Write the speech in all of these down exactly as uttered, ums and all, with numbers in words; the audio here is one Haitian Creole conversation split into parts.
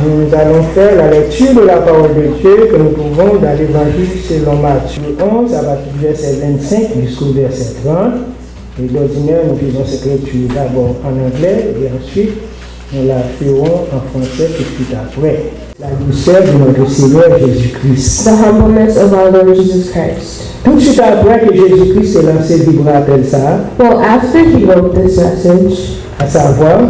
Nous allons faire la lecture de la parole de Dieu que nous trouvons dans l'Évangile selon Matthieu onze, à partir du verset vingt-cinq jusqu'au verset trente. Et d'ordinaire, nous faisons cette lecture d'abord en anglais et ensuite nous la ferons en français tout de suite après. La douceur de notre Seigneur Jésus-Christ. The humbleness of our Lord Jesus Christ. Tout de suite après que Jésus-Christ ait lancé le libre appel, ça, Well, after he wrote this message, à savoir,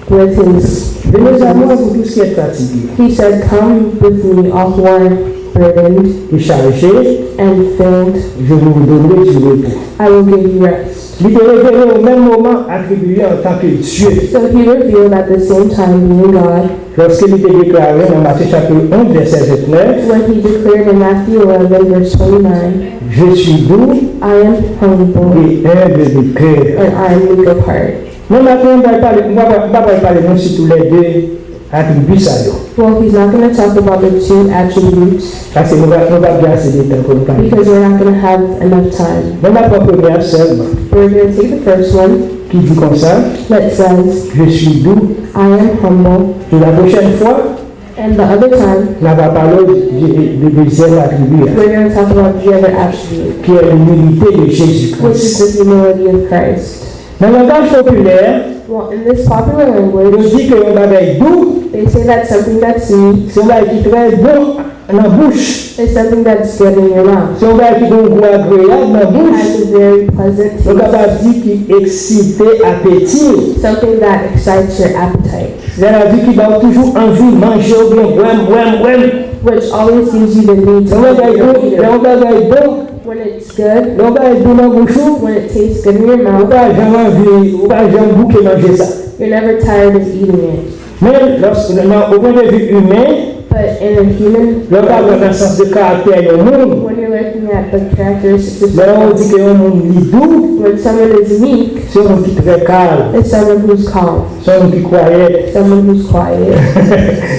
with his venez à moi, vous tous qui êtes fatigués, he said, "Come with me, all who are burdened et chargés, and filled, je vous donnerai du repos." I will give you rest. Li te revele o menm moman atribi li antanke Dye. So he revealed at the same time being God. Lòske li te deklare nan Matye chapit onz vèsè vennèf, When he declared in Matthew eleven, verse twenty-nine, "Je suis doux I am humble et humble de cœur." And I am meek of heart. Men maten, m pral pale, m pa pral, m pa pral pale nou sou toulède atribi sa yo. Well, he's not going to talk about the two attributes Paske nou pa, nou pa gen ase de tan pou nou pale. Because we're not going to have enough time. Men m ap pran premye a sèlman, We're going to take the first one ki di konsa, that says, "Je suis doux." "I am humble." E la pwochèn fwa, And the other time, n a va pale de, de dezyèm atribi a, we're going to talk about the other attribute, ki è limilite de Jezi Kris, which is the humility of Christ. Nan langaj popilè, Well, in this popular language, yo di ke yon bagay dou, they say that something that's sweet se yon bagay ki trè bon nan bouch. Is something that's good in your mouth. Se yon bagay ki gen yon gou agreyab nan bouch. Has a very pleasant taste. Nou kapab di ki eksite apeti w. Something that excites your appetite. Sètadi ki ba w toujou anvi manje oubyen bwè m, bwè m, bwè m. Which always gives you the need to eat. Lè yon bagay bon, lè yon bagay bon, When it's good, lè yon bagay dou nan bouch ou, when it tastes good in your mouth, ou pa janm anvi, ou pa janm bouke manje sa. You're never tired of eating it. Men, lòske, nan, o pwen de vi imen, But in a human lè w pa wè nan sans de karaktè yon moun, when you're looking at the characteristics of someone, lè w di ke yon moun li dou, when someone is meek, se yon moun ki trè kalm, it's someone who's calm, se yon moun ki kwayèt, someone who's quiet,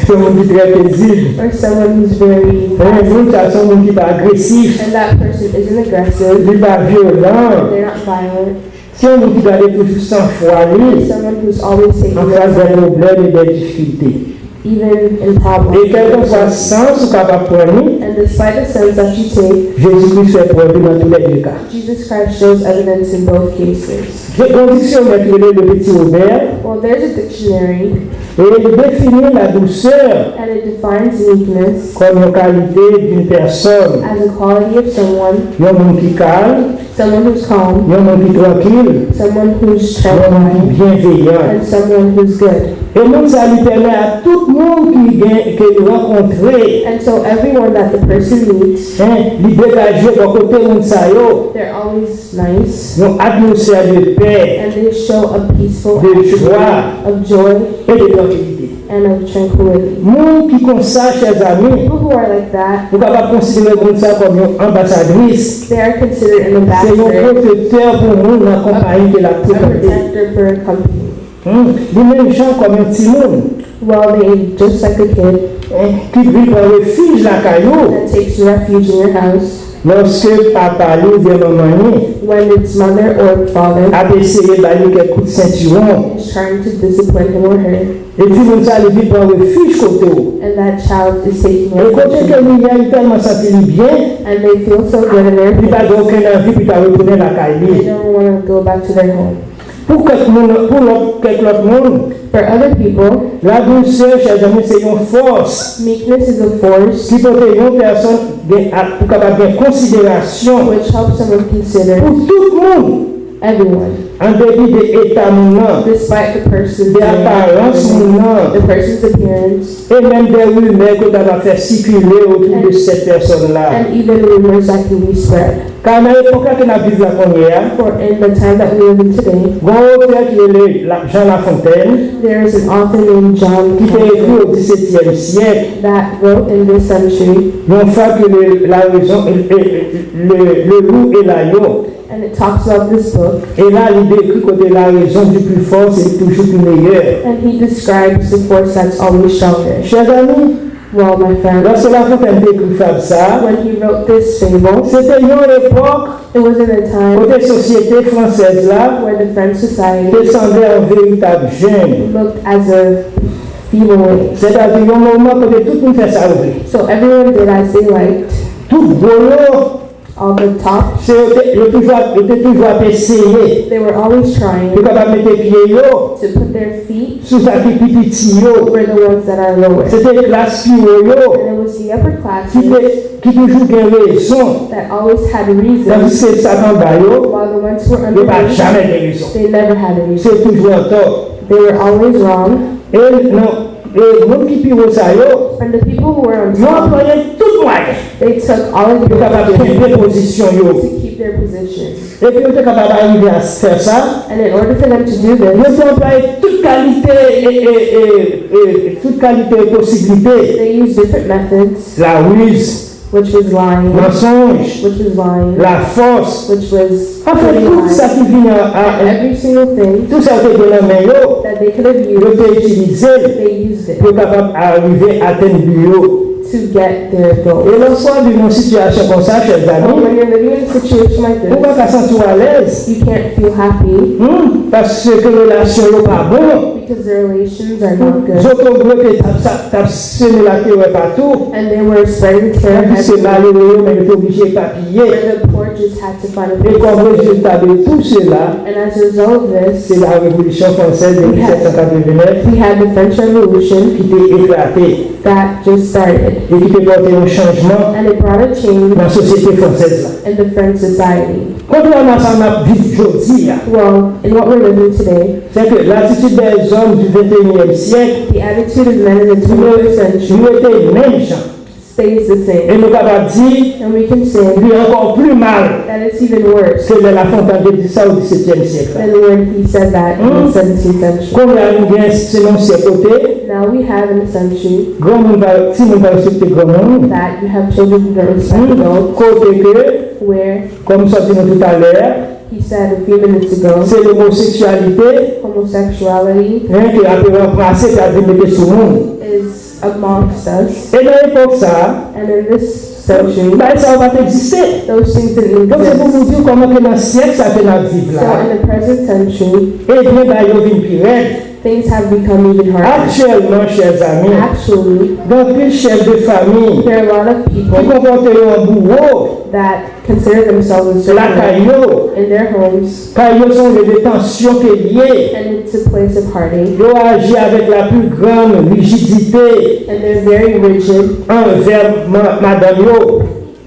se yon moun ki trè pezib. Or someone who's very, e moun sa se yon moun ki pa agresif, and that person isn't aggressive, li pa vyolan, they're not violent, se yon moun ki gade toujou san fwa li, someone who's always taking an fas de pwoblèm e de difikilte. Even in problems. E kèlkeswa sans ou kapab pran li, and despite the sense that you take, Jezi Kris fè prèv li nan toulède ka. Jesus Christ shows evidence in both cases. Gen yon diksyonè ki rele Le Petit Robert, Well, there's a dictionary, e li defini la douceur, and it defines meekness, kòm yon kalite d'une personne, as a quality of someone, yon moun ki kalm, someone who's calm, yon moun ki trankil, someone who's tranquil, yon moun ki byenveyan, and someone who's good. E moun sa li pèmèt a tout moun ki gen, ke li rankontre, And so everyone that the person meets, en, li degaje bò kote moun sa yo, they're always nice, yon atmosfè de pè, and they show a peaceful de jwa atmosphere of joy e de trankilite. And of tranquility. Moun ki konsa, chè zanmi, People who are like that, nou kapab konsidere moun sa kòm yon anbasadris. They are considered an ambassador, Se yon pwotektè pou moun nan konpayi ke l ap a frekante. Protector for a company. Hmm, li menm jan kòm yon timoun. Well, they just like a kid, Eh, ki vin pran refij lakay ou. That takes refuge in your house. Lòske papa li oubyen manman li When its mother or father ap eseye ba li kèk kout sentiwon, is trying to discipline him or her, e timoun sa li vin pran refij kote w. And that child is taking refuge. E kote ke li ye a, li tèlman santi li byen, And they feel so good in their li pa gen okenn anvi pou li ta retounen lakay li. They don't want to go back to their home. Pou kèk moun, pou lòt, kèk lòt moun, For other people, la dousè, chè zanmi, se yon fòs meekness is a force ki pote yon pèsòn gen, a, pou kapab gen konsiderasyon which helps someone consider pou tout moun, everyone, an depi de eta moun nan, despite the person's de name, aparans moun nan, the person's appearance, e menm de rimè ke ta va fè sikile otou de cette personne-là. And even rumors that can be spread. Ka nan epòk la ke n ap viv la kounye a, For in the time that we live in today, gen yon otè ki rele La, Jean Lafontaine, there is an author named John ki te ekri o disetyèm syèk, that wrote in this century, yon fwa ke le, la raison, le, le, le loup et l'agneau. And it talks about this book. E la, li dekri kote la raison du plus fort, se toujou pi meyè. And he describes the force that's always stronger. Chè zanmi, Well, my friend, lòske Lafontaine te ekri fab sa a, when he wrote this fable, se te yon epòk it was in a time kote sosyete fransèz la where the French society te sanble yon veritab jenn. Looked as a evil ways. Sètadi, yon moman kote tout moun fè sa yo vle. So everyone did as they liked. Tout gwo yo, All the top, se yo te, yo toujou ap, yo te toujou ap eseye they were always trying pou kapab mete pye yo to put their feet sou sa ki pi piti yo. Were the ones that are lower. Se te klas pi wo yo And it was the upper ki te, classes ki toujou gen rezon. That always had reason. Tandiske sa k anba yo, while the ones who were yo pa underneath, jamè gen rezon. They never had a reason. Se toujou antò. They were always wrong. E nan, e moun ki pi wo sa yo, And the people who were on yo top, anplwaye tout mwayen they took all of pou yo kapab kenbe pozisyon yo. To keep their position. Epi yo te kapab arive a fè sa, And in order for them to do this, yo te anplwaye tout kalite, e, e, e, e, tout kalite posiblite. They used different methods, Lariz, which was lying, mansonj, which was lying, lafòs, which was anfen, tout sa ki vini a, a, every single thing, tout sa yo te gen nan men yo, that they could have used, yo te itilize l they used it pou yo kapab arive atenn bi yo. To get their goals. E lòske w ap viv yon sitiyasyon konsa, chè zami, But when you're living in a situation like this, ou pa ka santi w alèz. You can't feel happy. Hmm, paske relasyon yo pa bon. Because their relations are not good. Zòt yo t ap, t ap seme laterè patou. And they were spreading terror. Epi se malere yo menm yo te oblije epapiye. And the poor just had to find a place to stay. E kòm rezilta de tou sela, And as a result of this, se la Revolisyon Fransèz de mil sèt san katrevenèf, we had the French Revolution ki te eklate that just started. E ki te pote yon chanjman And it brought a change nan sosyete fransèz la. In the French society. Kontrèman a sa n ap viv jodi a, Well, in what we're living today, se ke latitid dèzòm di venteyinyèm syèk the attitude of men in the twenty-first century li rete menm jan. Stays the same. E nou kapab di And we can say li ankò pli mal that it's even worse ke lè Lafontan te di sa o disetyèm syèk la. Than when he said that in the seventeenth century. Kounye a nou gen ti moun sye kote Now we have in the century granmoun pa, timoun pa respekte granmoun. That you have children who don't respect adults. Kote ke, Where kòm m sot di nou toutalè, he said a few minutes ago, se lomoseksyalite, homosexuality, hein, ke ape ranplase, ke ap vin mete sou moun. Is amongst us. E nan epòk sa a, And in this century, bagay sa yo pa t egziste. Those things didn't exist. Donk, se pou nou di w kòman ke nan syèk sa ke n ap viv la, So in the present century, ebyen, bagay yo vin pi rèd. Things have become even harder. Aktyèlman, chè zami, Actually, gen anpil chèf de fanmi there are a lot of people ki konpòte yo an bouwo that consider themselves as lakay yo. In their homes. Kay yo se yon lye de tansyon ke l ye. And it's a place of heartache. Yo aji avèk la pli grann rijidite. And they're very rigid. Anvè ma-, madanm yo.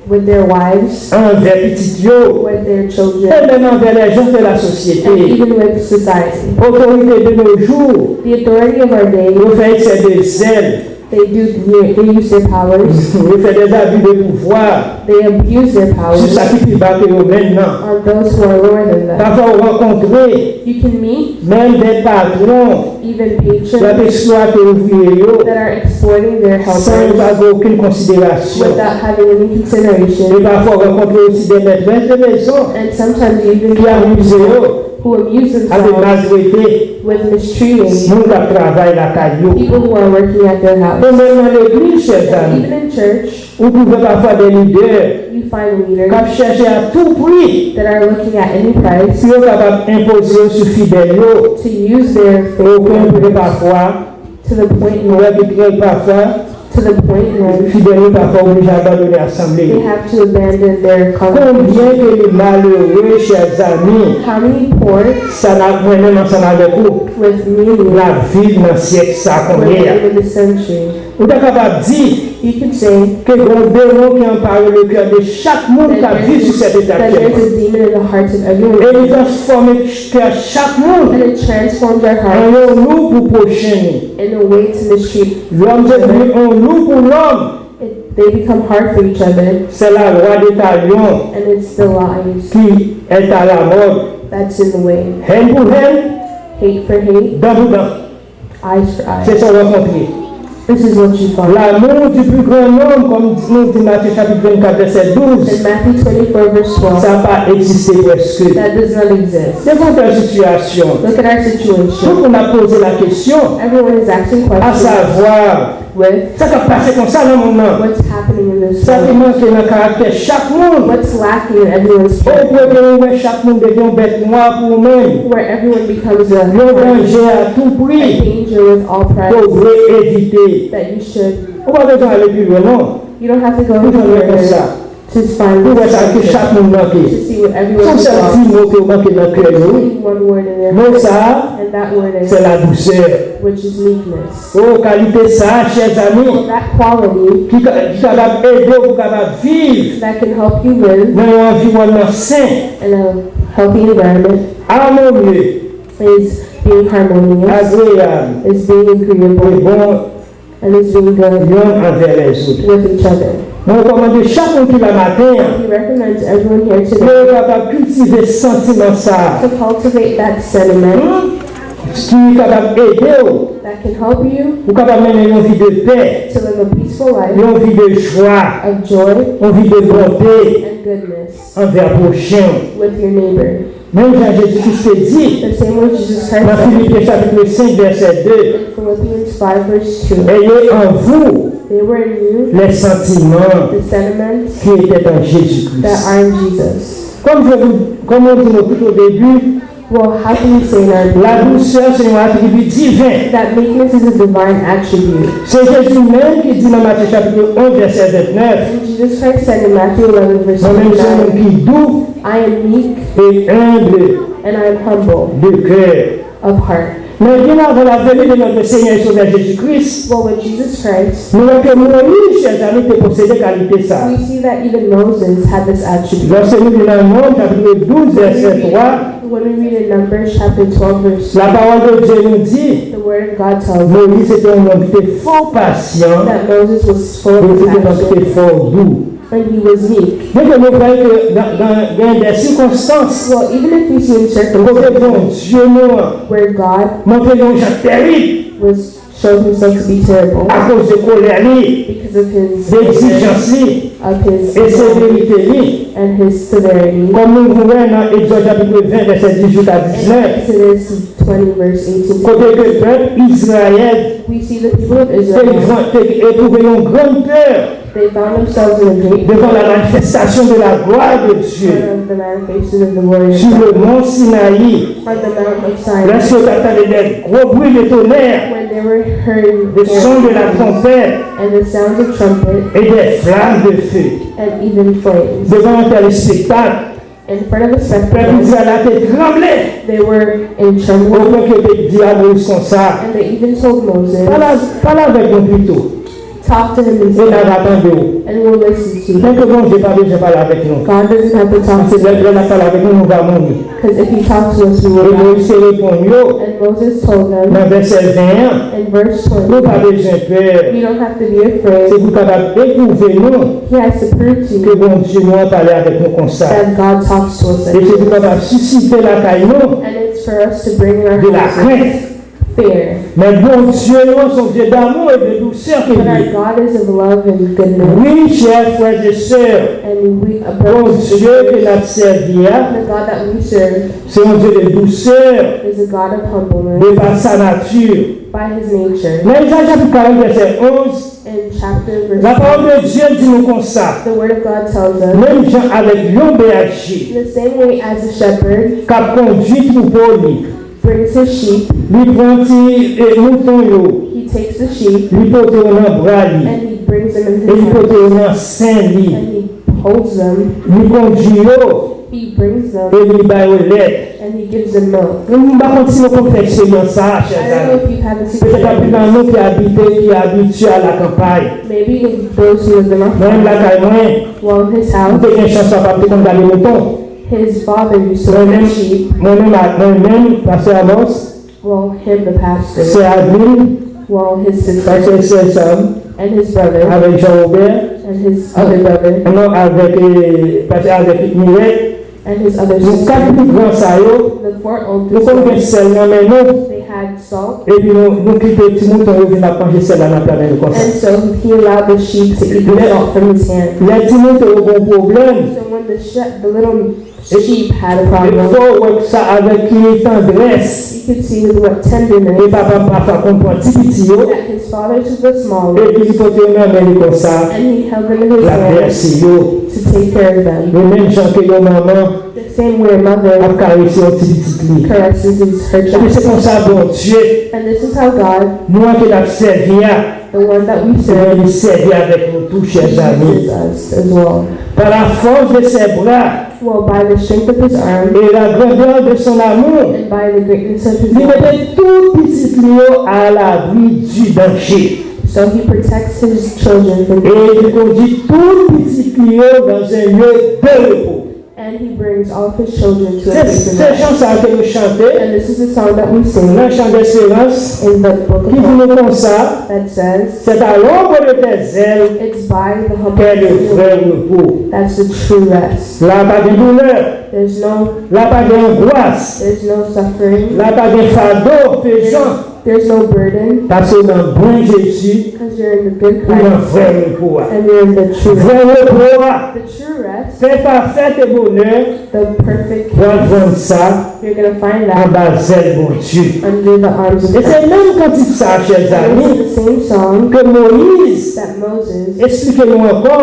With their wives. Anvè pitit yo. With their children. E menm anvè lèjan de la sosyete. And even with society. Otorite de nos jours. The authority of our day. Yo fè eksè de zèl. They do, they, they use their powers. Yo fè des abus de pouvoir. They abuse their powers. Sou sa ki pi ba ke yo menm nan. On those who are lower than them. Pafwa ou rankontre You can meet menm de patwon even patrons y ap eksplwate ouvriye yo that are exploiting their helpers san yo pa gen okenn konsiderasyon. Without having any consideration. E pafwa ou rankontre osi de maîtresses de maison And sometimes you even ki amize yo who amuse themselves avèk maltrete with mistreating moun k ap travay lakay yo. People who are working at their house. E menm nan legliz, chè zami, Even in church, ou twouve pafwa de lidè you find leaders k ap chèche a tou pri that are looking at any price pou yo kapab enpoze yo sou fidèl yo. To use their faith Okontrè, pafwa, to the point where, trè pafwa, to the point where fidèl yo pafwa oblije abandone asanble they yo. Have to abandon their congregation. Konbyen ke li malere, chè zami, How many poor sa n ap, mwen menm ansanm avèk ou, with me n ap viv nan syèk sa were kounye a. Living in the century? Ou ta kapab di You can say ke gen yon demon ki anpare le cœur de chaque moun that k ap viv sou sèt tè that there's aktyèlman. A demon in the hearts of everyone. E li transfòme kè chak moun And it transforms our an hearts yon lou pou pwochen li. In a way to mistreat Lòm each devni other. Yon lou pou lòm. It, they become hard for each other. C'est la loi de talion And it's the lies ki est à la mode. That's in the way. Hèn pou hèn, Hate for hate, dan pou dan. Eyes for eyes. Se sa w rankontre. This is what you find. L'amour du plus grand nombre, kòm nou di Matye chapit vennkat vèsè douz, In Matthew twenty-four, verse twelve, sa pa egziste prèske. That does not exist. Men pou w fè sitiyasyon, Look at our situation. Tout moun ap poze la kesyon, Everyone is asking a questions savwa, Sa k ap pase konsa nan monn nan? What's happening in this world? Sa ki manke nan karaktè chak moun? What's lacking in everyone's character? Ou kote ou wè chak moun depi yon bèt nwa pou ou menm. Where everyone becomes a, yon danje a tou pri, a danger with all price, ke w dwe evite. That you should. Ou pa bezwen ale pi lwen, non. You don't have to go anywhere. Ou jwenn konsa. To find. Ou wè sa ke chak moun manke. To see what everyone. Son sèl ti mo ke w manke nan kè yo, wi. Mo sa a, and that word is, se ladoucè. Which is meekness. O, kalite sa a, chè zanmi, that quality, ki ka, ki kapab ede w pou kapab viv, that can help you live, nan yon anviwònman sen, in a healthy environment, amoni, is being harmonious, agreyab, is being agreeable, e bon, and is being good, youn anvè lèzòt, with each other. Mwen rekòmande chak moun ki la maten an, he recommends everyone here today, pou yo kapab kiltive santiman sa a, to cultivate that sentiment, ki kapab ede w, that can help you, pou kapab mennen yon vi de pè, to live a peaceful life, yon vi de jwa, of joy, yon vi de bonte, and goodness, anvè pwochen w. With your neighbor. Menm jan Jezi Kris te di, the same way Jesus Christ, nan Filipyen chapit senk vèsè de, in Philippians five verse two, ayez en vous, they were in you, les sentiments, the sentiments, qui étaient en Jésus-Christ. That are in Jesus. Comme je vous, comme on dit tout au début, well, how can we say in our, la douceur, c'est un attribut divin. That meekness is a divine attribute. Se Jezi menm ki di nan Matye chapit onz vèsè vennèf, and Jesus Christ said in Matthew eleven verse twenty-nine, mwen menm se yon moun ki dou, I am meek, et humble, and I am humble, de cœur, of heart. Men byen avan la venue de notre Seigneur et Sauveur Jésus-Christ, well, with Jesus Christ, nou wè ke Moyiz, chè zanmi, te posede kalite sa. We see that even Moses had this attribute. Lòske nou li nan Nonb, chapit douz, vèsè twa, when we read in Numbers chapter twelve verse, la parole de Dieu nous dit, the word of God tells us, Moyiz se te yon nonm ki te fò pasyan, that Moses was full of compassion, e se te yon nonm ki te fò dou. And he was meek. Donk, nou wè ke nan, nan, gen de sikonstans, well, even if we see in, kote circumstances, Bondye nou an, where God montre yon jan terib, was, showed himself to be terrible, akoz de kolè li, because of his, de egzijans li, of his, e severite li, and his severity. Kòm nou wè nan Egzòd chapit ven, vèsè dizuit a diznèf, Exodus twenty verse eighteen, kote ke pèp Izrayèl, we see the people of Israel, te, te etwouve yon grann pè, they found themselves in a great, devant la manifestation de la gloire de Dieu, front of the manifestation of the glory of God, sur le mont Sinaï, on the Mount of Sinai, lòske yo t ap tande de gwo bri de tonè, when they were hearing, de son de la trompette, and the sounds of trumpet, et des flammes de feu, and even flames. Devan yon tèl espektak, in front of the spectacle, pèp Izrayèl la te tranble, they were in trembling, opwen ke yo te di a Moyiz konsa, and they even told Moses, pale, pale avèk nou pito, talk to him instead, e n a va tande w, and we'll listen to you. Paske Bondye pa bezwen pale avèk nou. God doesn't have to talk to us. Paske lè, lè l ap pale avèk nou, nou va mouri. 'Cause if he talks to us, we will die. E Moyiz te reponn yo, and Moses told them, nan vèsè ven an, in verse twenty, nou pa bezwen pè. You don't have to be afraid. Se pou l kapab epwouve nou, he has to prove to you, ke Bondye nou an pale avèk nou konsa. That God talks to us like this. E se pou l kapab sisite lakay nou, and it's for us to bring in our houses, de la crainte. Fear. Men Bondye nou an se yon Dye d'amour et de douceur ke li ye. But our God is of love and goodness. Wi, chè frè e sè, and we, uh, brothers and sisters, Bondye ke n ap sèvi a, the God that we serve, se yon Dye de dousè, is a God of humbleness, de pa sa nati. By his nature. Nan Ezayi chapit karant vèsè onz, in chapter verse, la parole de Dieu di nou konsa, the word of God tells us, menm jan avèk yon bèje, the same way as a shepherd, k ap kondui twoupo li, brings his sheep, li pran ti, e, mouton yo, he takes the sheep, li pote yo nan bra li, and he brings them in his arms, e li pote yo nan sen li, and he holds them, li kondui yo, he brings them, e li ba yo lèt. And he gives them milk. M pa konn si nou konn fè eksperyans sa a, chè zanmi. I don't know if you've had this experience. Petèt anpil nan nou ki abite, ki abitye a la kanpay. Maybe those who live in a farm. Mwen menm lakay mwen, well, in his house, m te gen chans papa m te konn gade mouton. His father used to feed sheep. Mwen menm, mwen menm, pastè Amos, well, him, the pastor, sè Adeline, well, his sister, pastè Sèl Sam, and his brother, avèk Jean Robert, and his other brother, non, avèk, e, pastè, avèk Mirèt, and his other sister, nou kat pi gran sa yo, the four oldest ones, nou konn gen sèl nan men nou. They had salt. Epi nou, nou kite ti mouton yo vin ap manje sèl la nan pla men nou konsa. And so he allowed the sheep to eat the salt from his hand. Lè, lè ti mouton yo gen yon pwoblèm, so when the she-, the little Sheep had a problem. Fò w wè sa avèk ki tandrès. You could see with what tenderness. E papa m pafwa konn pran ti piti yo. That his father took the small ones. E ki li pote yo nan men li konsa. And he held them in his hands. L ap vèse yo. To take care of them. Yo menm jan ke yon manman. The same way a mother. Ap karese yon ti pitit li. Caresses her child. Epi se konsa Bondye. And this is how God. Nou an ke n ap sèvi a. The one that we serve. Li sèvi avèk nou tou, chè zanmi. He uses us as well. Par la force de ses bras. Well, by the strength of his arm. Et la grandeur de son amour. And by the greatness of his love. Li mete tout pitit li yo à l'abri du danger. So he protects his children from danger. Et il conduit tout pitit li yo dans un lieu de repos. And he brings all of his children to a place of rest. Se jan sa ke nou chante. And this is the song that we sing. Nan chan desperans. In the book of hope. Ki di nou konsa. That says, c'est à l'ombre de tes ailes. It's by the humble. Qu'est le vrai repos. That's the true rest. La pa gen doulè. There's no. La pa gen angwas. There's no suffering. La pa gen fado pezan. There's no burden. Paske w nan bon Jezi. Because you're in the good Christ. Ou nan vrè repo a. And you're in the true rest. Vrè repo a. The true rest. Pè pafè ke bonè. The perfect peace. W ap jwenn sa. You're gonna find that. Anba zèl Bondye. Under the arms of God. E se menm kantik sa, chè zanmi, ke Moyiz esplike nou ankò.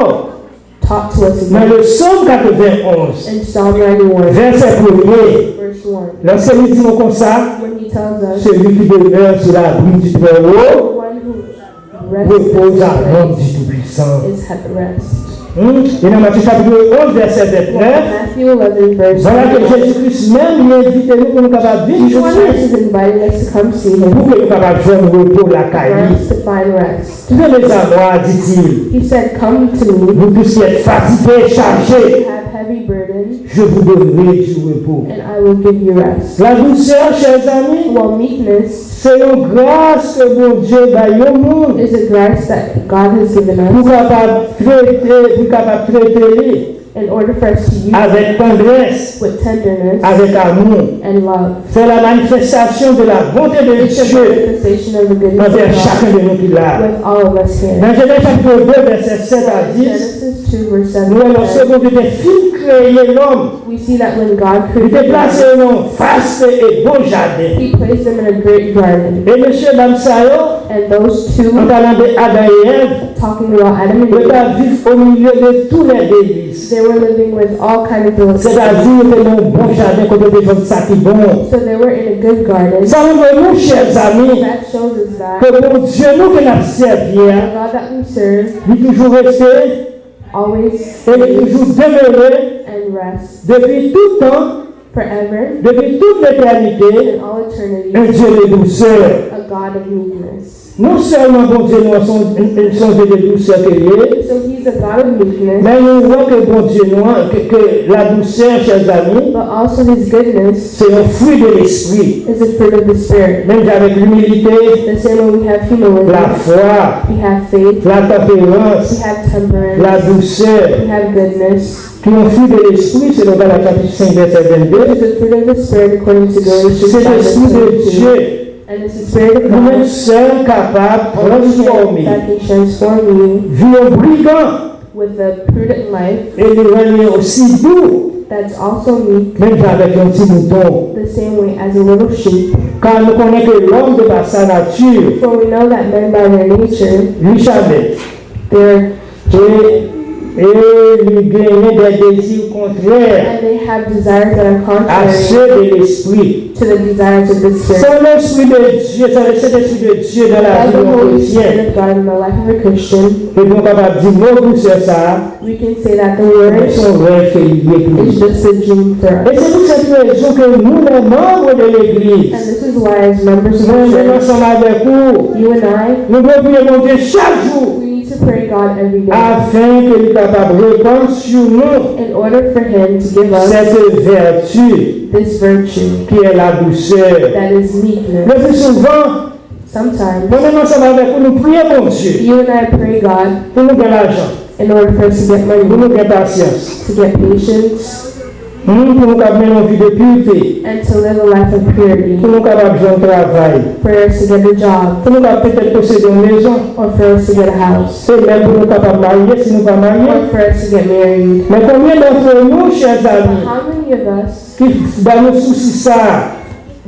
Talk to us again. Nan le Sòm katrevenn onz, in Psalm ninety-one, vèsè premye, verse one, lòske li di nou konsa, when he tells us, celui qui demeure sous l'abri du Très-Haut, the one who rests in his presence, repose à l'ombre du Tout-Puissant. Is at rest. Hmm? E nan Matye chapit onz, vèsè vennèf, Matthew eleven, verse voilà ke Jezi Kris menm li envite nou pou nou kapab vin jwenn li. Jesus Christ is inviting us to come see him. Pou ke nou kapab jwenn repo lakay li. For us to find rest. Venez à moi, dit-il. He said, come to me. Vous tous qui êtes fatigués et chargés, you have heavy burdens, je vous donnerai du repos. And I will give you rest. La douceur, chers amis, well, meekness, se yon gras ke Bondye bay yon moun, is a grace that God has given us, pou kapab trete, pou kapab trete li, in order for us to use, avèk tandrès, with tenderness, avèk amou. And love. C'est la manifestation de la bonté de Dieu envers chacun de nous qui là. It's a manifestation of the goodness of God with all of us here. Nan Jenèz chapit de, vèsè sèt a dis, Genesis two, verse seven, nou wè lòske Bondye te fin kreye lòm, we see that when God created man, li te plase yo nan yon vaste e bon jaden. He placed them in a great garden. E mesye dam sa yo, and those two, an palan de Adan e Èv, talking about Adam and Eve, yo t ap viv au milieu de tous les délices. They were living with all kind of delicacies. Sètadi, yo te nan yon bon jaden kote yo te jwenn sa ki bon. So they were in a good garden. Sa montre nou, chè zanmi, that shows us that ke Bondye nou ke n ap sèvi a, the God that we serve, li toujou rete, always, e li toujou demere, and rest, depi tout tan, forever, depi tout letènite, in all eternity, un Dieu de douceur. A God of meekness. Non sèlman Bondye nou an se yon, se yon Dye de dousè ke li ye, so he's a God of meekness, men nou wè ke Bondye nou an, ke, ke la douceur, chè zanmi, but also his goodness, se yon fwi de lespri. Is a fruit of the Spirit. Menm jan avèk imilite, the same way we have humility, lafwa, we have faith, latanperans, we have temperance, ladoucè, we have goodness, ki yon fwi de lespri, selon Galat chapit senk, vèsè vennde. Which is the fruit of the Spirit according to Galatians five, verse twenty-two. Se Lespri de Dye. And it's the Spirit of God, nou menm sèl kapab transfòme, that can transform you, vi yon brigan, with a prudent life, e li rann li osi dou, that's also meek, menm jan avèk yon ti mouton, the same way as a little sheep. Kar nou konnen ke lòm de par sa nature, for we know that men by their nature, li chanèl, they're, e, e li genyen de dezi kontrè, and they have desires that are contrary, à ceux de l'esprit, to the desires of the Spirit. Sans l'Esprit de Dieu, sans le Saint-Esprit de Dieu dans la vie d'un chrétien, without the Holy Spirit of God in the life of a Christian, epi nou kapab di mo dousè sa a, we can say that the word, se yon rèv ke li ye pou nou, is just a dream for us. E se pou sèt rezon ke nou, les membres de l'église, and this is why, as members of the church, mwen menm ansanm avèk ou, you and I, nou dwe priye Bondye chak jou, we need to pray God every day, afin ke li kapab repann sou nou, in order for him to give us, cette vertu, this virtue, qui est la douceur, that is meekness. Le pli souvan, sometimes, mwen menm ansanm avèk ou, nou priye Bondye, you and I pray God, pou nou gen lajan, in order for us to get money, pou nou gen pasyans, to get patience. Moun pou nou kab mennen yon vi de pirte, and to live a life of purity, pou nou kapab jwenn travay, for us to get a job, pou nou kab petèt posede yon mezon, or for us to get a house, e menm pou nou kapab marye si nou pa marye. Or for us to get married. Men konbyen d'antre nou, chè zanmi, How many of us ki ba nou sousi sa a,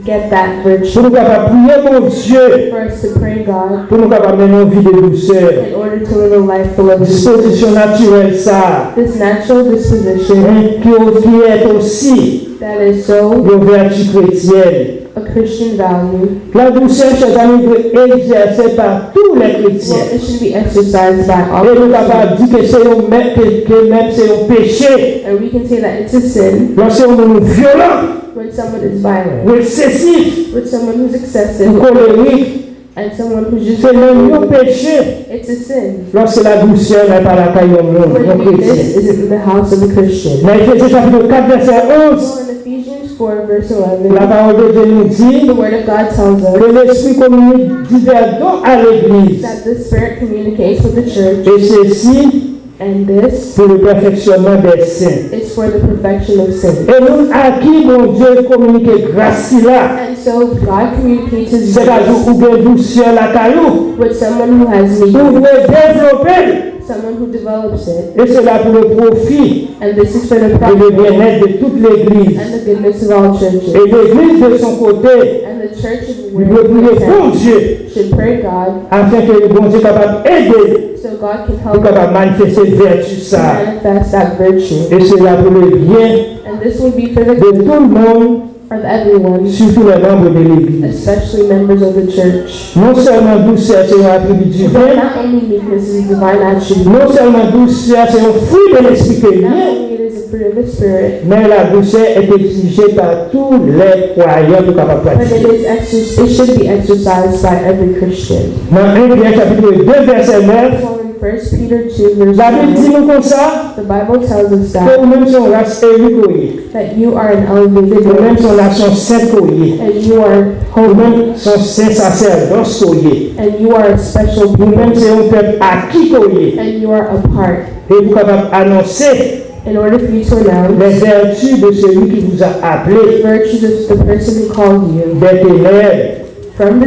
get that virtue? Pou nou kapab priye Bondye, For us to pray God pou nou kapab mennen yon vi de dousè. In order to live a life full of Dispozisyon natirèl sa a, This natural disposition men ki, ki est aussi that is so yon vèti kretyèn. A Christian value. La dousè, chè zanmi, dwe egzèse pa tou lè Well, kretyen. It should be exercised by all E nou Christians. Kapab di ke se yon mèt, ke, ke menm se yon peche. And we can say that it's a sin Lòske yon moun vyolan, when someone is violent, ou eksesif, when someone who's ou excessive kolerik, and someone who's just se menm yon peche. It's a sin. Lòske la dousè nan pa lakay yon moun, When yon meekness kretyen. Isn't in the house of a Christian. Nan Efezyen chapit kat vèsè onz, Well, in Ephesians four verse eleven, la pawòl de Dye nou di the word of God tells us ke Lespri kominike divè don a legliz. That the Spirit communicates with the church, E sesi and this pou le pèfeksyonman dè sen. Is for the perfection of saints. E moun a ki Bondye kominike gras sila, And so God communicates his se pa di grace ou gen dousè lakay ou, with someone who has ou need, dwe devlope l. Someone who develops it, E se la pou le pwofi and this is for the e le profit byennèt de tout legliz. And the goodness of all churches. E legliz de son kote, And the church of li dwe priye Bondye should pray God afin ke Bondye kapab ede l so God can pou help kapab us manifeste vèti sa a. Manifest that virtue. E se la pou le byen And this will be for the de good tout le monde, of everyone, surtout les membres de l'église. Especially members of the church. Non sèlman dousè se yon atribi But diven, not only meekness is a divine attribute, non sèlman dousè se yon fwi de lespri ke l not ye, only it is a fruit of the Spirit, men la dousè est exigée par tous les croyants pou kapab but it pratike. Is exer- it should be exercised by every Christian. Nan en Pyè chapit de vèsè nèf, So in First Peter two verse Labib di nine, nou konsa, the Bible tells us ke that ou menm se yon ras eli ke w ye, that you are an elevated ou menm race, se yon nasyon sent ke w ye, and you are ou menm se yon sen sasèdòs ke w ye, and you are a special ou menm people, se yon pèp aki ke w ye, and you are a part. E pou kapab anonse In order for you to announce les vertus de celui qui vous a appelé the virtues of the person who called you des ténèbres from the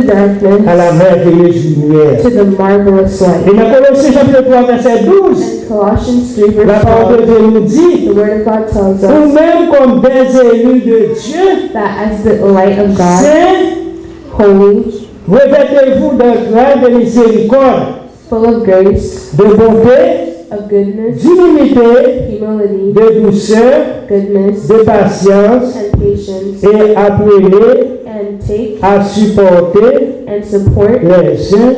à la darkness merveilleuse lumière. To the marvelous light. E nan Kolosyen chapit twa vèsè douz, In Colossians three verse la pawòl de twelve, Dye nou di, the word of God tells ou us menm kòm des élus de Dieu, that as the light of God, sen, holy, revêtez-vous de grâce, de miséricorde, full of grace, de bonté, of goodness, d'humilité, humility, de douceur, goodness, de patience, and patience, et apprenez and take à supporter and support les uns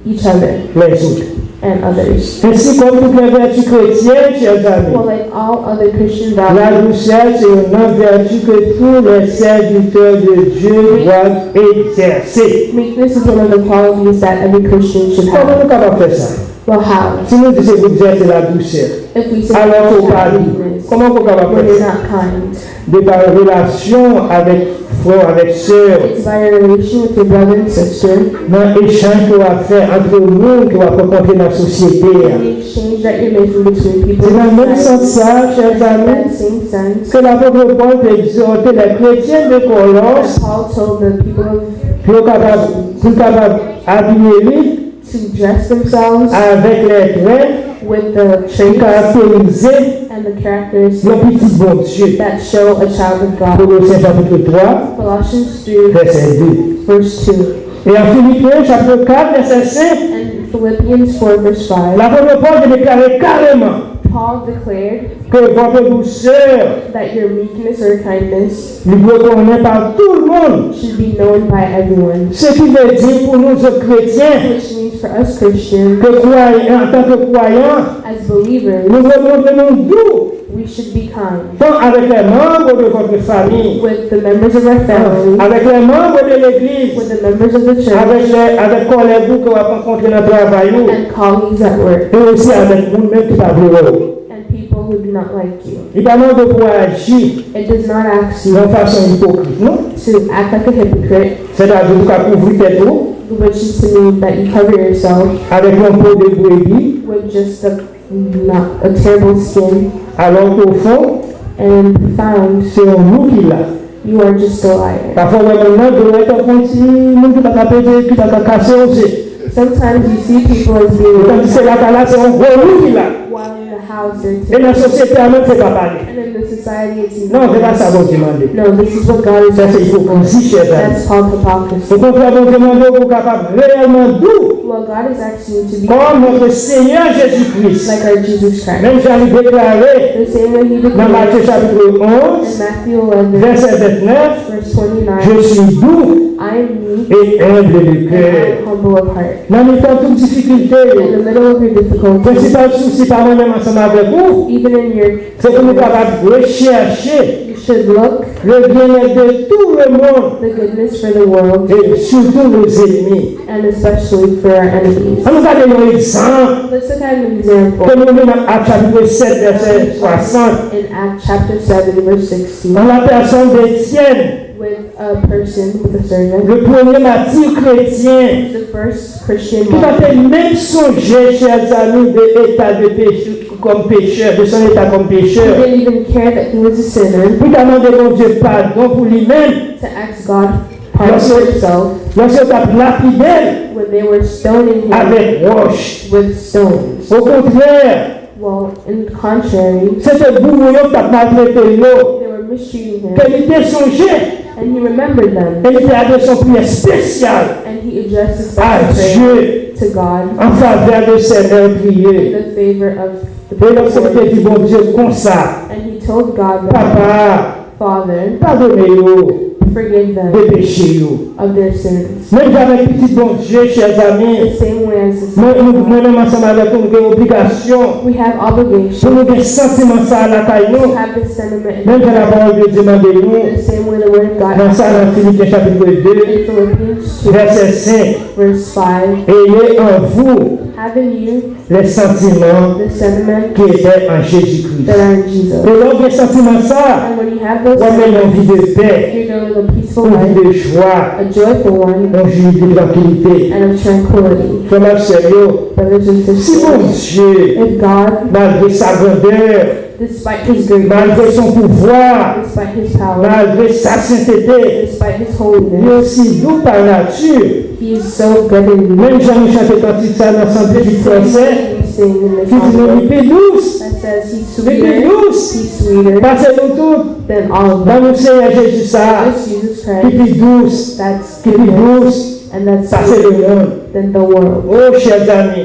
each other les autres. And others. Ainsi comme toutes les vertus chrétiennes, chers amis, Well, like all other Christian la values, douceur, c'est une autre vertu que tous les serviteurs de Dieu doivent exercer. Meekness is one of the qualities that every Christian should Kòman have. Nou kapab fè sa? Well, how? Si nou di se pou egzèse la doucè, If we say alò ke ou we pa have dou, meekness, kòman ou kapab when fè you're sa? Not kind, De pa relasyon avèk frè, avèk sè, it's by your relation with your brother and sister, nan echanj ke w ap fè antre moun ke w ap rankontre nan sosyete a. the exchange that you're making between people. Se nan menm sans sa, chè zanmi, That same sense, ke lapot Pòl te egzòte lè kretyen de Kolòs that Paul told the people of pou yo kapab, pou yo kapab abiye li to dress themselves avèk lè trè with the ki traits karakterize and the characteristics yon pitit Bondye. That show a child of God. Kolosyen chapit twa, Colossians three, vèsè de. Verse two, E an Filipyen chapit kat, vèsè senk, and Philippians four, verse five. Lapot Pòl te deklare kareman Paul declared ke votre douceur that your meekness or kindness li dwe konnen pa tout moun. Should be known by everyone. Se ki vle di pou nou zòt kretyen, Which means for us Christians, ke kwayan, antanke kwayan, as believers, nou dwe montre nou dou, we should be kind. Tan avec les membres de votre famille, With the members of our family, avec les membres de l'église, with the members of the church, avec, les, avec kòlèg ou ke w ap rankontre nan travay ou, and colleagues at work, e osi avèk moun menm ki pa vle wè w. And people who do not like you. Li pa mande w pou w aji It does not ask you yon fason ipokrit, non? To act like a hypocrite, Sètadi pou ka kouvri tèt ou which is to mean that you cover yourself avèk yon po de brebi, with just a, not, a terrible skin, alò ke ofon, and found Se yon lou ki la. you are just a liar. Pafwa, w wè moun nan, w wè tankou yon ti moun ki pa ka pete, ki pa ka kase yon se. Sometimes you see people as being Tandis ke lakay la, se yon gwo lou ki la. While in the house they're E nan timid. Sosyete a menm, se pa pale. And in the society it's Non, se pa sa Bondye mande. No, this is what God is Sa se asking for. Ipokrizi, chè zami. That's called hypocrisy. Okontrè, Bondye mande w pou w kapab reyèlman dou, Well, God is asking you to be kòm notre Seigneur Jésus-Christ. Like our Jesus Christ. Menm jan li deklare The same way he nan declared Matye chapit in onz, Matthew eleven, vèsè vennèf, verse twenty-nine, Je suis doux I am meek et humble de and I cœur. am humble of heart. Nan mitan tout difikilte yo, In the middle of your difficulty, prensipal sousi pa mwen menm ansanm avèk ou, even in your, se pou nou kapab rechèche you should look le bien-être de tout le monde the goodness for the world et surtout nos ennemis. And especially for our enemies. An nou gade yon egzanp Let's look at an example. Ke nou li nan Ak chapit sèt, vèsè swasant. In Acts chapter seven, verse sixteen, An la pèsòn d'Etyèn, with a person, with a servant, le premye mati kretyen, the first Christian ki pa martyr, te menm sonje, chè zami, de eta de peche, kòm pechè, de son état comme he pécheur. Didn't even care that he was a sinner, Pou ta mande Bondye padon pou li menm. To ask God pardon for himself Lòske yo t ap lapide l when they were stoning him avèk wòch. With stones. Okontrè, Well, in contrary, se te bourou yo k t ap maltrete l yo. They were mistreating him, Ke li te sonje, and he remembered them, e li te adrese yon priyè espesyal and he addressed his à special Dieu prayer to God en faveur de ses meurtriers. In the favor of the E lòske li te poor. Di Bondye konsa, And he told God that, Papa, Father, padone yo forgive de them peche yo. Of their sins. Menm jan avèk pitit Bondye, chè zami, The same way as the mwen Son of mwen God. Menm ansanm avèk ou, nou gen obligasyon We have pou obligation nou gen santiman sa a lakay to nou. Have this sentiment in Menm jan our heart. Lapawòl de Dye mande nou, The same way the Word of God nan sa nan Filipyen chapit de, In Philippians two, vèsè senk, verse five, Ayez en vous Have in you les sentiments the sentiments qui étaient en Jésus-Christ. That are in Jesus. E lè w gen santiman sa a, And when you have those w ap mennen yon vi de pè, you're going to live a peaceful yon vi life, de jwa, a joyful one, yon vi de trankilite. And of tranquility. Frè m ak sè yo, Brothers and si sisters, Bondye, If God, malgre sa grandè, Despite his greatness, malgre son pouvwa, despite his power, malgre sa sentete, despite his li holiness, osi dou pa nati. He is so good in you. Menm jan nou chante kantik sa nan Sandwich Fransè, We sing in the ki di nou li song pi dous, that says he's li pi sweeter, dous he's sweeter pase nou tout. Than all of Nan them. non Senyè Jezi sa a, This Jesus ki pi Christ, dous, that's ki pi goodness, dous and that's pase sweeter lemonn. Than the world. O chè zanmi,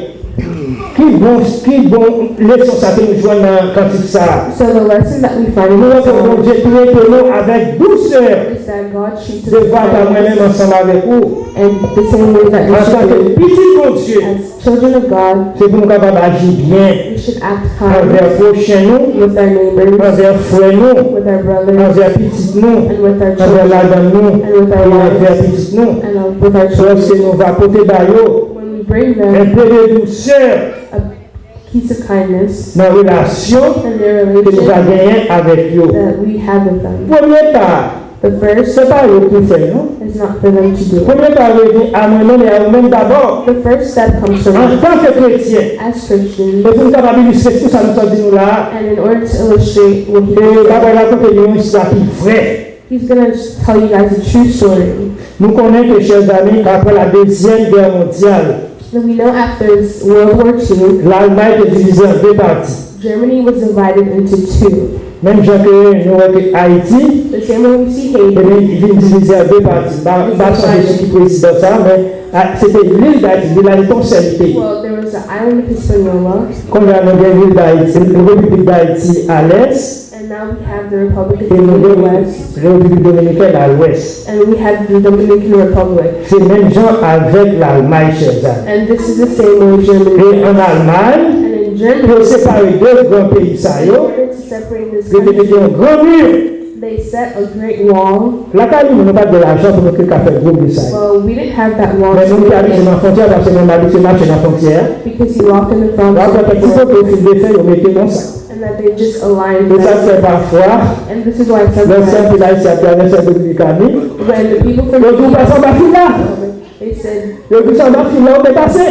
ki bon, ki bon leson sa ke nou jwenn nan kantik sa a. So the lesson that we find in Nou the wè ke song Bondye trete nou avèk dousè. Is that God treats us Devwa pa mwen kindness menm ansanm avèk ou. And the same way that we Antanke should do. Pitit Bondye, As children of God, se pou nou kapab aji byen we should act anvè kind pwochen nou, with our neighbors, anvè frè nou, with our brothers, anvè pitit nou, and with our anvè children, madanm nou, and with our e anvè wives, pitit nou. And with our Lòske children. Nou va pote ba yo When we bring them enpe de dousè a piece of kindness nan relasyon in their ke nou va relation genyen avèk yo. That we have with them. Premye pa, The first se pa yo pou fè l, non. Is not for them to do. Premye pa yo vin a mwen menm e a ou menm dabò. The first step comes from us Antanke kretyen, as Christians, e pou nou kapab ilistre tout sa nou sot di nou la a, And in order to illustrate what he e Gabriel rakonte nou yon istwa ki vrè. He's going to tell you guys a true story. Nou konnen ke, chè zanmi, apre la Dezyèm Gè Mondyal, So we know after World War Two, Lalmay te divize an de pati. Germany was divided into two. Menm jan ke nou wè ke Ayiti, The same way we see Haiti, ebyen, li vin divize an de pati. M pa, m pa sonje sou ki prezidan sa, men a, se te lil Dayiti, lil la li te yon sèl peyi. Well, there was the island of Hispaniola, Kounye a nou gen lil Dayiti, Repiblik Dayiti a lès, and now we have the Republic of e nou Haiti gen West, Repiblik Dominikèn a lwès. And we have the Dominican Republic. Se menm jan avèk Lalmay, chè zanmi. And this is the same way Germany. E an Almay, And in Germany, pou yo separe de gran peyi sa in yo, order to separate this yo te country, mete yon gran mi. They set a great wall. Lakay nou, nou pa t gen lajan pou nou te ka fè gwo mi sa yo. Well, we didn't have that wall. Men moun te abitye nan fwontyè paske moun abitye mache nan fwontyè. Because you walk in the front. Yo ap wè ti kote yo fin defè, yo mete konsa. And that they just aligned. E sa k fè pafwa, And this is why lè se sometimes anpil Ayisyen ap travèse Dominikani, when the people from yo di w pase anba fil la. They said, Yo di w se anba fil la ou te pase.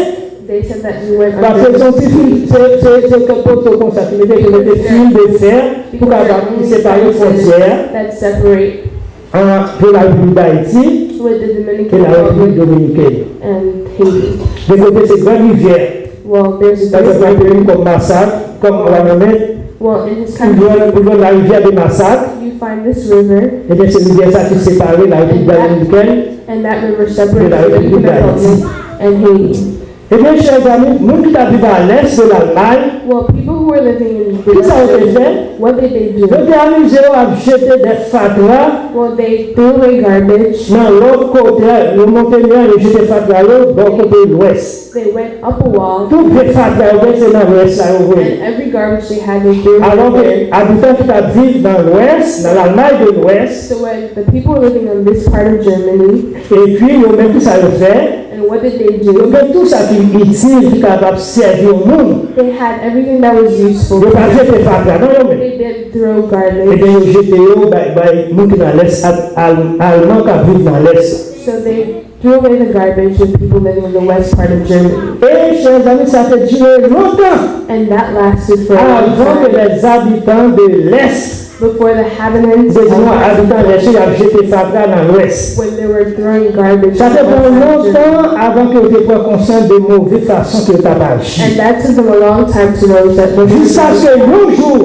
They said that we went Paske se yon ti fil, se, se, se kèk poto konsa ki mete, ki mete fil de fè pou kapab ki separe fwontyè a. That separate. An, pou la Repiblik Dayiti e la Repiblik Dominikèn. And Haiti. De kote se Gran Rivyè. Well, there's a Sa se pa peyi kòm Masak, kòm Wanament, Well, in this ou jwenn, ou jwenn la Rivyè de Masak. You find this river. Ebyen, se rivyè sa ki separe la Repiblik Dominikèn. And that river separates the Dominican Republic and Haiti. Ebyen, chè zanmi, moun ki ta viv a lès de Lalmay, Well, people who were living in the Kisa yo te fè? What did they do? Yo te amize yo ap jete de fatra. Well, they threw away garbage. Nan lòt kote, yo monte mè, yo jete fatra yo bò kote lwès. They went up a wall. Tout vye fatra yo gen, se nan lwès la yo voye. And every garbage they had, they threw away. Alò ke abitan ki t ap viv nan lwès, nan Lalmay de lwès, So when the people living in this part of Germany, epi yo menm, kisa yo fè? And what did they do? Yo gen tout sa ki itil, ki kapab sèvi yon moun. They had everything that was useful. Yo pa jete fatra, non, yo menm. They didn't throw garbage. Ebyen, yo jete yo bay, bay moun ki nan lès al, al, alman k ap viv nan lès. So they threw away the garbage with people living in the west part of Germany. E, chè zanmi, sa te dire lontan And that lasted for a long time. Avan ke les habitants de l'Est, Before the habitants de nou, abitan lès yo, y ap jete fatra nan lwès. When they were throwing garbage Sa te pran lontan avan ke yo te pran konsyans de move fason ke yo t ap aji. And that took them a long time to notice that. Jiskaske yon jou,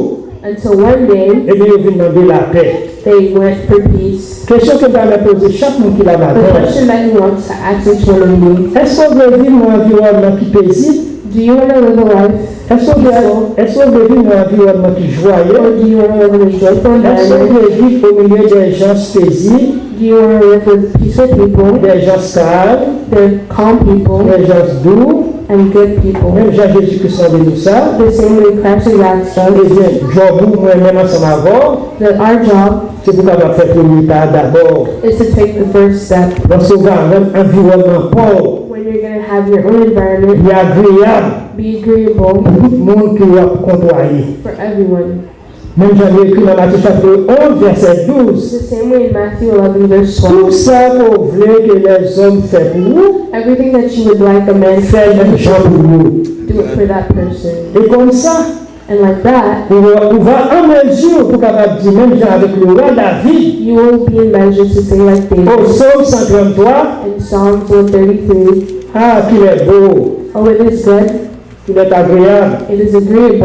Until one day, ebyen, yo vin mande lapè. They went for peace. Kesyon ke m ta renmen poze chak moun ki la maten an. The question that he wants to ask each one of you. Èske w vle viv nan yon anviwònman ki pezib? Do you want to live a life Èske w vle, èske w vle viv nan yon anviwònman ki jwaye? Or do you want to live in a joyful environment? Èske w vle viv o milye de gens pezib? Do you want to live with peaceful people? De gens calmes? They're calm people. De gens doux? And good people. Menm jan Jezi Kris mande nou sa. The same way Christ has asked us. Ebyen, djòb ou, mwen menm ansanm avè w, That our job se pou kapab fè premye pa a dabò. Is to take the first step. Lòske w va rann anviwònman pa w When you're going to have your own environment, li agreyab be agreeable pou tout moun ke w ap kotwaye. For everyone. Menm jan li ekri nan Matye chapit onz, vèsè douz. The same way in Matthew eleven, verse twelve. Tout sa ke w vle ke lèzòm fè pou ou, Everything that you would like a man to fè l menm jan pou ou. Do it for that person. E konsa, And like that, ou va, ou va an mezi pou kapab di, menm jan avèk le wa David, you will be in measure to say like David o Sòm san tranntwa, in Psalms one thirty-three, Ah, qu'il est beau, Oh, it is good, qu'il est agréable, it is agreeable,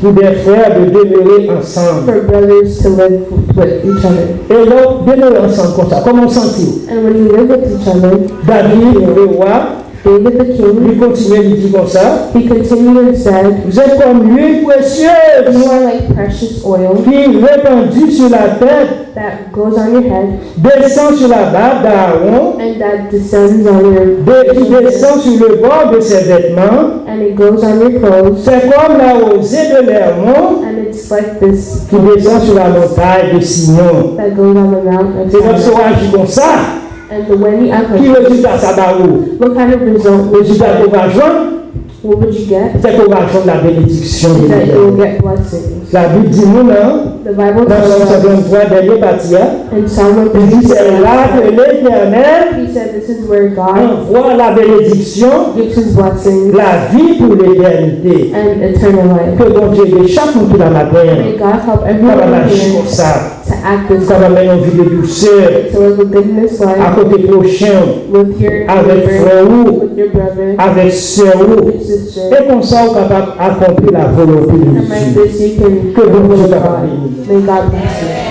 pour des frères de demeurer ensemble. For brothers to live with each other. E lè w demere ansanm konsa, kòman w santi w? And when you live with each other, David, le wa, David the king, li kontinye, li di konsa, he continued and said, Vous êtes comme l'huile précieuse, You are like precious oil, qui répandue sur la tête, that goes on your head, descend sur la barbe d'Aaron, and that descends on your, de, qui descend sur le bord de ses vêtements, And it goes on your clothes, C'est comme la rosée de l'Hermon, and it's like this qui descend sur la montagne de Sion. That goes on the mount of Zion. Se lòske w aji konsa, And the, when you act like this, ki rezilta sa ba ou? What kind of result will you get? Rezilta ke w va jwenn, What would you get? Se ke w va jwenn la benediksyon de L'Etènèl. Is that you will get blessings. Labib di nou nan, nan Sòm san tranntwa, dènye pati a, li di, C'est là que l'Éternel envoie la bénédiction, la vie pour l'éternité. Ke Bondye ede chak moun ki la maten an kapab aji konsa. Ou kapab mennen yon vi de dousè akote pwochen w, avèk frè ou, avèk sè ou. E konsa, ou kapab akonpli la volonte de Dye. Ke Bondye kapab beni.